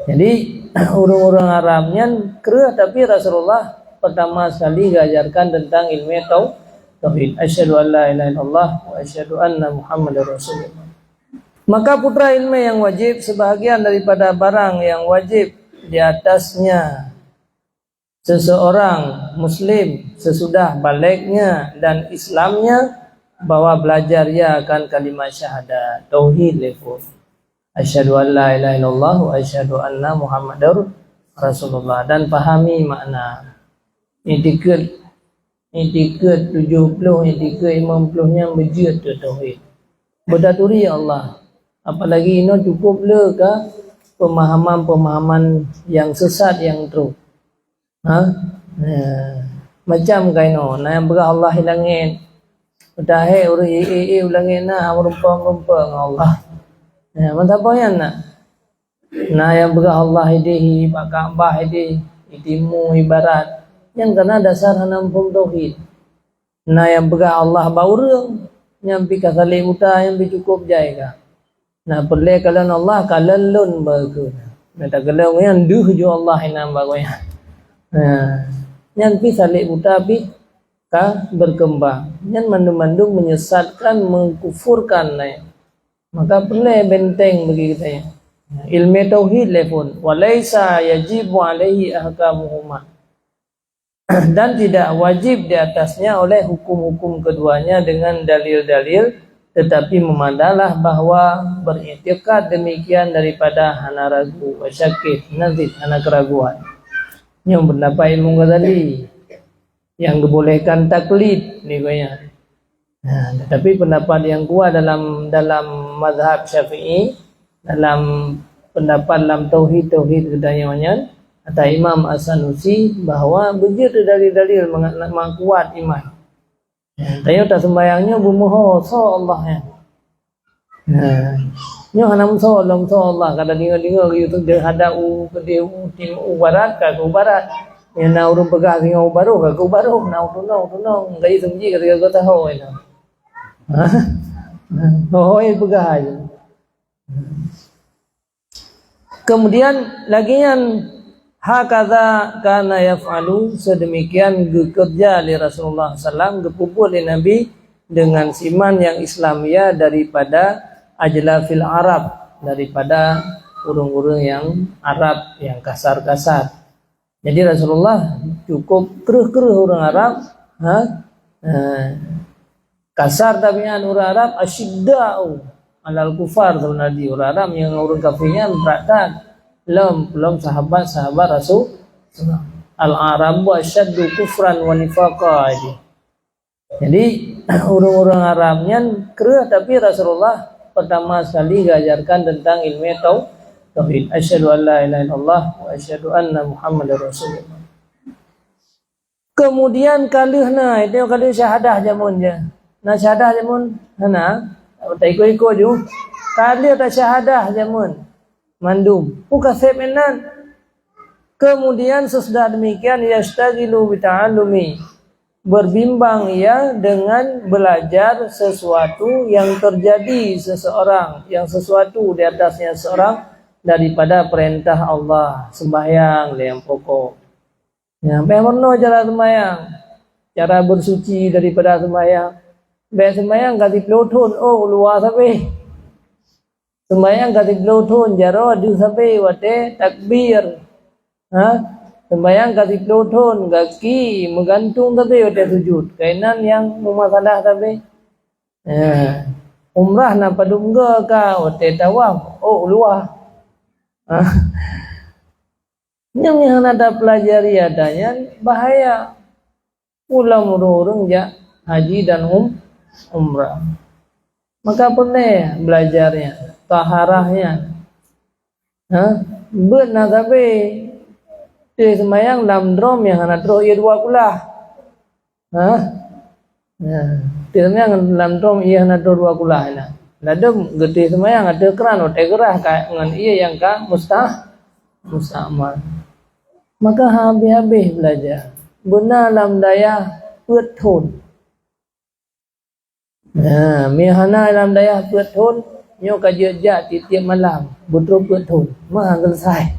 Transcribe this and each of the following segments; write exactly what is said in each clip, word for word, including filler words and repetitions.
Jadi, ureuëng-ureuëng Arab nyan kreueh, tapi Rasulullah pertama sekali geuajarkan tentang ilmu tau-, tauhid. Asyhadu an la ilaha illallah wa asyhadu anna Muhammadar Rasulullah. Maka putra ilmu yang wajib, sebahagian daripada barang yang wajib di atasnya seseorang muslim sesudah balegnya dan Islamnya, bahwa belajar ia akan kalimat syahadat, tauhid lefon. Asyhadu an la ilaha illallah wa asyhadu anna Muhammadar Rasulullah, dan pahami makna. Itikad, itikad tujuh puluh, itikad lima puluh nyan beujeuet keu tauhid. Beutaturi Allah. Apalagi inoe cukup le ka pemahaman-pemahaman yang sesat yang trok. Ha? Ya. Macam kainoe, na nyang peugah Allah i langét. Padahai ureuëng i, i, i u langét na, meureumpok-meureumpok ngon Allah. Ya, mantap nyan na. Na nyang peugah Allah idéh, i bak Ka'bah idéh, i timu, i barat. Nyan karena dasar hana muphom tauhid. Na nyang peugah Allah bak ureuëng, nyan pih ka salek buta, nyan pih cukup jai ka. Na peureulée kalon Allah, kalon lôn baru keu. Na takalon nyan deuh ju Allah inan bak gobnyan. Ha. Nyan pih salek buta pih ka berkembang. Nyan mandum-mandum menyesatkan, mengkufurkan, nah. Maka peureulée benteng bagi kita nyan. Ilmu tauhid lefon. Wa laisa yajibu alaihi ahkamuhuma. Dan tidak wajib di atasnya oleh hukum-hukum keduanya dengan dalil-dalil, tetapi memandanglah bahwa beriktikad demikian daripada hana ragu, wa syakkin, nazid, hana keraguan. Nyoe pendapat Imam Ghazali yang geubolehkan taklid di gobnyan. Nah, tetapi pendapat yang kuat dalam, dalam mazhab Syafi'i, dalam pendapat lam tauhid, tauhid geutanyoe nyan, kata Imam As-Sanusi bahwa beujeuet dalil-dalil mangat, mangat kuat iman. Nah, tanyoe taseumbahyang nyoe beumeuho soe Allah nyan. Nah, nyoe hana meusoe lom soe Allah, ka tadeungoe-deungoe geuyue teuh hadap u keudeh u tim u barat, ka keu barat. Nyang na ureuëng peugah singoh u baroh, ka keu baroh, na u tunong, u tunong, ka jiseumeujih ka sigoe taho nyan. Ha? Hôi peugah aja. Kemudian lagi nyan, hakaza kana yaf'alu, sedemikian geukeurja lé Rasulullah sallam, geupeubuet lé Nabi dengan siman yang Islamiyah daripada ajlafil Arab, daripada ureuëng-ureuëng yang Arab yang kasar-kasar. Jadi Rasulullah cukup kreueh-kreueh ureuëng Arab, ha? Eh, kasar tabiat ureuëng Arab, asyidda'u alal kufar, sebenarnya ureuëng Arab nyang ureuëng kafé nyan brat that lom, lom sahabat-sahabat Rasul. Al-Arabu asyaddu kufran wa nifaqa, jadi. Jadi, ureuëng-ureuëng Arab nyan kreueh, tapi Rasulullah pertama sekali geuajarkan tentang ilmu tau-, tauhid. Asyhadu an la ilaha illallah wa asyhadu anna Muhammadar Rasulullah. Kemudian ka lheueh na, itu ka lheueh syahadah jameun je. Na syahadah jameun? Hana. Taikot-ikot ju. Ka lheueh tasyahadah jameun. Mandum. Peue ka seb inan? Kemudian sesudah demikian, yashtaghilu bita'allumi, berbimbang ia dengan belajar sesuatu yang terjadi seseorang, yang sesuatu di atasnya seorang daripada perintah Allah, sembahyang lé nyang pokok. Ya, bèk meurunoe cara sembahyang, cara bersuci daripada sembahyang. Bèk sembahyang ka siploh thon, oh, luwa sabé. Sembahyang ka siploh thon, jaroe deuh sabé watèe takbir. Ha? Sembahyang ka siploh thon, gaki meugantung sabé watèe sujud. Kainan nyang meumasalah sabé. Ya. Umrah na padum goe ka watèe tawaf, oh, luwa. Ha? Nyang, nyang hana tapeulajari ata nyan bahaya. Ulôn ureuëng jak haji dan um-, umrah. Maka peureulée belajarnya, taharahnya. Ha? Beuet na sabé teuh seumayang lam drom nyang hana troh ié dua kulah. Ha? Ya. Teuh seumayang lam drom ié hana troh dua kulah na. Ladôm geuteuh seumayang ateueh kran watée geurah ka ngon ié nyang ka mustah-, mustakmal. Maka habéh-habéh belajar. Beuna lam dayah peuet thon. Nah, meuhana lam dayah peuet thon, nyoe ka jeuet jak tieb-tieb malam, beutroh peuet thon. Meuhan geuselesai.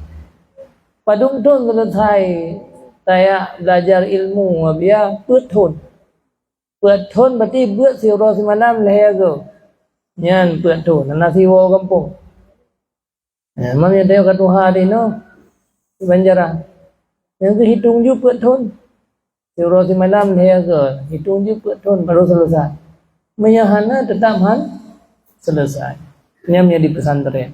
Padum thon seuleusai tajak belajar ilmu, Abiya? Peuet thon. Peuet thon berarti beuet siuroe simalam lhèe go. Nyan peuet thon, hana siwoe gampông. Nah, mam nyang tayue ka tuha di noe, di Banjarah. Nyang keuhitong ju peuet thon. Siuroe simalam lhèe go, hitong ju peuet thon baru seuleusai. Meunyoe hana, teutap han seuleusai. Nyan meunyoe di pesantren.